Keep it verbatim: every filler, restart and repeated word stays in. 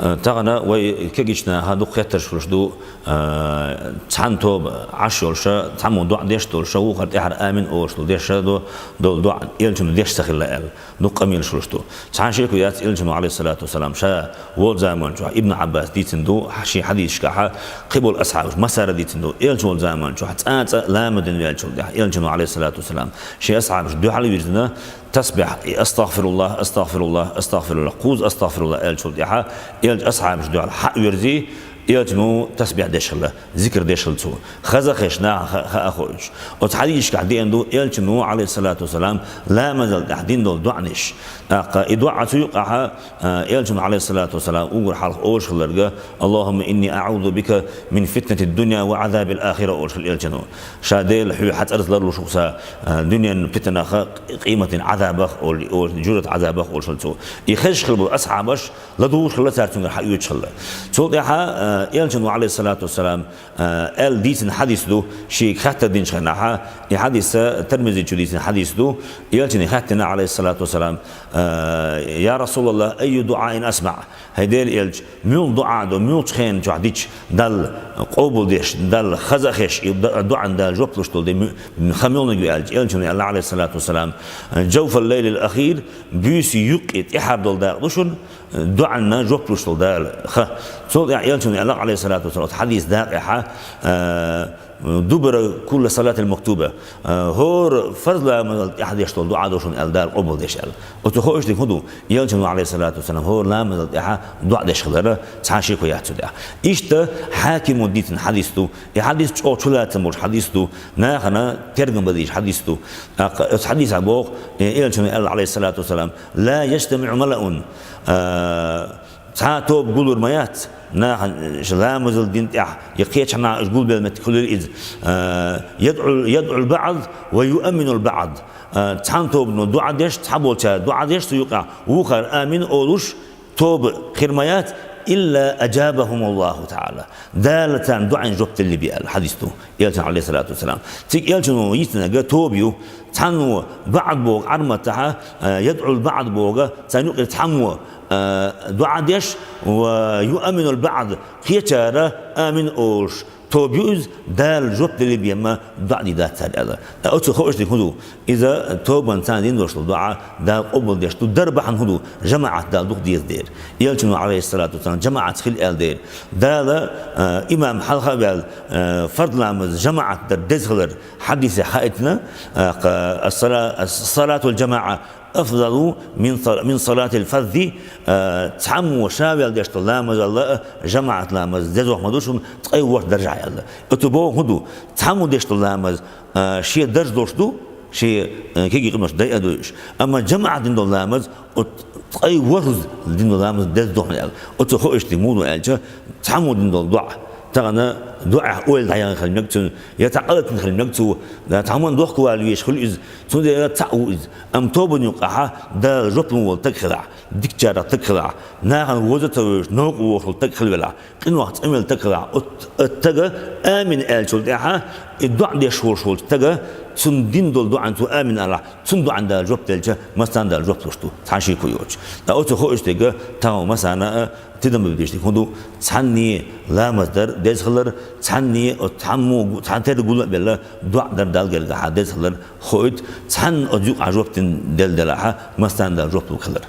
Э, тахана вай кегийча наха дукха хеттарш хулаш ду, э, цхьан тоба Ӏаш йолуша, цхьаммо доӀа деш долуша, вукхар тӀаьхьара амин олуш долу деш ду, долу доӀа элчано деш ца хилла аьлла, дукха къамелаш хулаш ду. Цхьа шеко яц, элчано, алейхиссалату вассалам, ша волу заман чохь, Ибн Ӏаббас дийцина ду, шен хьадисашкахьа, кхиболу асхьабаш массара дийцина ду, элча волу заман чохь цкъа-цкъа ламаз дина ваьллачул тӀаьхьа, элчано, алейхиссалату вассалам, шен асхьабаш дуьхьал вирзина, тасбихь, и астагфируллах, астагфируллах, астагфируллах, кхузза астагфируллах аьллачул тӀаьхьа, элча асхьабаш дуьхьал хьа а вирзи, элчано тасбихь деш хилла, зикр деш хилла цо. Хаза а хезаш, наха ха-, хаа а хоуьйтуш. Оцу хьадисашкахь деана ду, элчано, алейхиссалату вассалам, ламазал тӀехь дина долу доӀанаш. ТӀаккха и доӀа цу юкъахьа, а, элчано, алейхиссалату вассалам, уггар хьалха олуш хилларг: «Аллахумма инни аӀузу бика мин фитнати дунья ва Ӏазабил ахира», олуш хилла элчано. Ша Дела, хьоьга хьан цӀарца ларлуш ву сан, а, дуьненан питанах, къематан Ӏазабах, олу, олу, жожагӀатан Ӏазабах, олуш хилла цо. И хезаш хилла болу асхьабаш ладугӀуш хилла цара цуьнгара хьаоьцуш хилла. Цул тӀаьхьа, а, элчано, алейхиссалату вассалам, а, аьлла дийцина хьадис ду, шега хаттар динчу хенахьа, и хьадис Тирмизи чу дийцина хьадис ду, элчане хаьттина, алейхиссалату вассалам, а: «Я Расулаллах, айю дуӀаин асмаӀ?» ХӀай Делан элча, муьлха доӀа ду, муьлхачу хенан чохь дича Далла къобалдеш, Далла хаза а хезаш, и до-, доӀанна Дала жоп луш долу де муь-, хан муьлханиг ю аьлча, элчано аьлла, алейхиссалату вассалам: «Джауфал лайлил ахир», буьйсин юккъе тӀаьхьара долу дакъа ду шуна, доӀанна жоп луш долу Дала хан. Цул тӀаьхьа элчано аьлла, алейхиссалату вассалам, оцу хьадис дакъехьа, а, «Дубура кулли салатил мактуба», а, хӀора фарз ламазал тӀехь деш долу доӀа ду шуна аьлла, Дала къобалдеш аьлла. Оцу хоуьйтуш дерг хӀун ду? Элчано, алейхиссалату вассалам, хӀора ламазал тӀехьа доӀа деш хилара цхьа шеко яц цу тӀехь. Иштта Хьакимо дийцина хьадис ду. И хьадис чӀогӀа чулацам болуш хьадис ду. Нахана тергам бан дезаш хьадис ду. ТӀаккха оцу хьадисехь боху, э, элчано аьлла, алейхиссалату вассалам: «Ла яжтамиӀу малаун». А, цхьа тоба гулур ма яц, нахана, э, ламазал дина тӀехь, я кхечахьа наха уьш гулбелла меттиг хуьлийла иза. А, ядӀу, ядӀул баӀд ва юамминул баӀд. А, цхьана тобано доӀа деш, цхьаболчара доӀа деш цу юкъахь, вукхара амин олуш, тоба хир ма яц, илла аджабахумуллаху таӀала. Дала царна доӀанна жоп делла бен аьлла хьадис ду, элчано, алейхиссалату вассалам. Цига элчано йийцинарг тоба ю, цхьанно баӀд боху Ӏарматтахьа, а, ядӀул баӀд боху, царна юкъера цхьаммо, а, доӀа деш, ва юамминул баӀд, кхечара амин олуш, тоба ю иза, Дала жоп делла бен ма доӀа дийр дац цара аьлла. Ткъа оцу хоуьйтуш дерг хӀун ду? Иза тобанна царна дина долуш долу доӀа Дала къобалдеш ду, дара бахьана хӀун ду? ЖамаӀат Дала дукха деза дера. Элчано, алейхиссалату вассалам, жамаӀатца хила аьлла дера. Дала, а, имам хьалха а ваьлла, а, фарз ламаз жамаӀат дар деза хилар хьадисехь хаийтина, а, кха-, ас-сала-, ас-, салатул жамаӀа афдалу мин сала-, мин салатил фаззи, а, цхьаммо ша ваьлла деш долу ламазалла а жамаӀат ламаз дезох ма ду шуна, ткъе ворхӀ даржехь аьлла. Оцу боху хӀун ду? Цхьаммо деш долу ламаз, а, шен дарж долуш ду, шен, а, кегий къинош дайа а дойуш. Амма жамаӀат дина долу ламаз, оцу ткъе ворхӀаза дина долу ламаз деза ду хьуна аьлла. Оцу хоуьйтуш дерг муха ду аьлча, цхьаммо дина долу доӀа. Тахана доӀехь ойла дӀаяхна хила мега цуьнан, я цхьа къа латийна хила мега цо, я цхьаммо дохковала везаш хуьлу иза, цундела цхьаъ ву иза. Амма тобанна юкъахьа Дала жоп лун волу стаг хилахь, дикачарах стаг хилахь, нахана вовза а ца вевзаш, новкъа вогӀуш волу стаг хила велахь, къинойх цӀанвелла стаг хилахь, оцу, оцу стага амин аьллачул тӀаьхьа, и доӀа деш волуш волчу стага, цунна дина долу доӀанна цо амин алахь, цунна доӀанна Дала жоп делча, массарна Дала жоп луш ду, цхьа шеко йоцуш. Ткъа оцу хоуьйтуш дерг тахана массарна а тидам бан безаш дерг хӀун ду? Цхьанне ламаз дар деза хилар, цхьанне оцу цхьаммо гу-, цхьана терра гул а белла, доӀа дар Далла гергахьа деза хилар хоуьйту, цхьанна оцу юкъахь жоп дина делла делахьа, массарна Дала жоп луш хилар.